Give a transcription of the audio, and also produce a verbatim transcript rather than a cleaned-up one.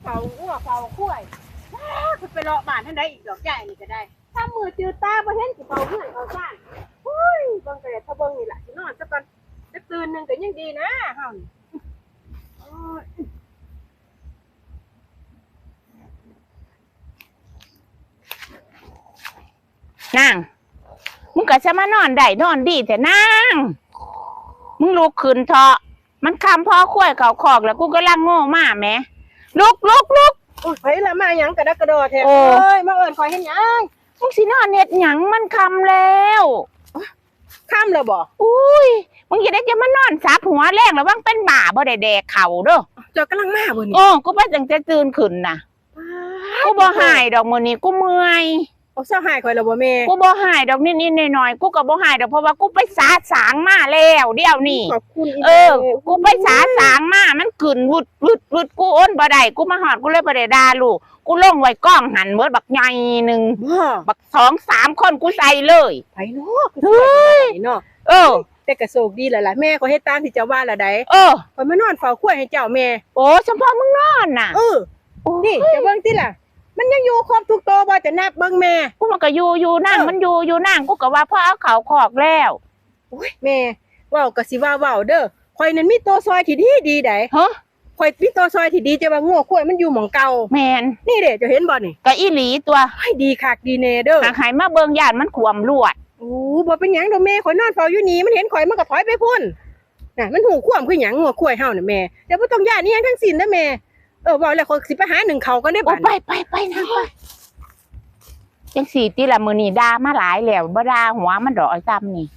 เฝ้างัวเฝ้าควาย ว้า ไปเลาะบ้านทางใดอีกดอกยายนี่ก็ได้ ถ้ามือจืดตาบ่เห็นสิเฝ้าเฮือนเฝ้าซ่าน อุ้ย เบิ่งก็ได้ ถ้าเบิ่งนี่ล่ะ สินอนซะก่อน จักตื่นหนึ่งก็ยังดีนะ เฮานี่ โอ้ย นาง มึงก็จะมานอนได้นอนดีแต่นาง มึงลุกขึ้นเถาะ มันค่ำพอควายเข้าคอกแล้ว กูกำลังโง่มาแหม ลุก ลุก ลุก โอ้ย ไผละมาหยังกระดักกระดอแท้ โอ้ เอ้ย มาเอิ้นข่อยเฮ็ดหยัง มึงสินอนเฮ็ดหยัง มันค่ำแล้ว ค่ำแล้วบ่ อุ้ย มึงจะได้จะมานอนสับหัวแลง ระวังเป็นบ้าบ่ได้แดกข้าวเด้อ เจ้ากำลังมาบ่นี่ โอ้ กูไปตั้งแต่ตื่นขึ้นน่ะ ป๊าด กูบ่หายดอกมื้อนี้ กูเมื่อย โอ้ เซาหายข่อยแล้วบ่แม่ กูบ่หายดอกนิดๆหน่อยๆ กูก็บ่หายดอก เพราะว่ากูไปสาสางมาแล้วเดี๋ยวนี้ ขอบคุณอี เออ แม่ กูไปสาสางมา มันขึ้นวึดวึดวึด กูอดบ่ได้ กูมาฮอด กูเลยบ่ได้ด่าลูก กูลงไว้กองหันเบิดบักใหญ่หนึ่ง บ่ บักสองสามคนกูใส่เลย ไผเนาะ คือสิว่าจังได๋เนาะ เฮ้ย เออ แต่ก็โชคดีแล้วล่ะ แม่ข่อยเฮ็ดตามที่เจ้าว่าแล้วใด๋ เออ ข่อยมานอนเฝ้าควายให้เจ้าแม่ โอ้ สมพอมึงนอนน่ะ เออ โอ้ย นี่เจ้าเบิ่งติล่ะ มันยังอยู่ครบทุกโตบ่ จะนับเบิ่งแม่ กูมันก็อยู่ อยู่นาง เออ มันอยู่ อยู่นาง กูก็ว่าพอเอาเข้าคอกแล้ว โอ้ย แม่ เว้าก็สิว่าเว้าเด้อ ข่อยนั่นมีโตซอยที่ดีดีใด๋ ฮะ ข่อยมีโตซอยที่ดี แต่ว่างัวควายมันอยู่หม่องเก่า แม่น นี่เด้ เจ้าเห็นบ่นี่ ก็อีหลีตั๊ว โอ้ย ดีคักดีแน่เด้อ หากให้มาเบิ่งย้านมันขวมลวด โอ้ บ่เป็นหยังดอกแม่ ข่อยนอนเฝ้าอยู่นี่ มันเห็นข่อยมันก็ถอยไปพุ้น น่ะ มันฮู้ความคือหยังงัวควายเฮาน่ะแม่ เจ้าบ่ต้องย้านอีหยังทั้งสิ้นเด้อแม่ เออ เว้าแล้วข่อยสิไปหานึ่งข้าวก่อนเด้ โอ้ บัด ไป ไป ไป นางไป จังซี่ติล่ะ มื้อนี้ด่ามาหลายแล้ว บ่ด่าหัวมันดอกไอ้ซ้ำนี่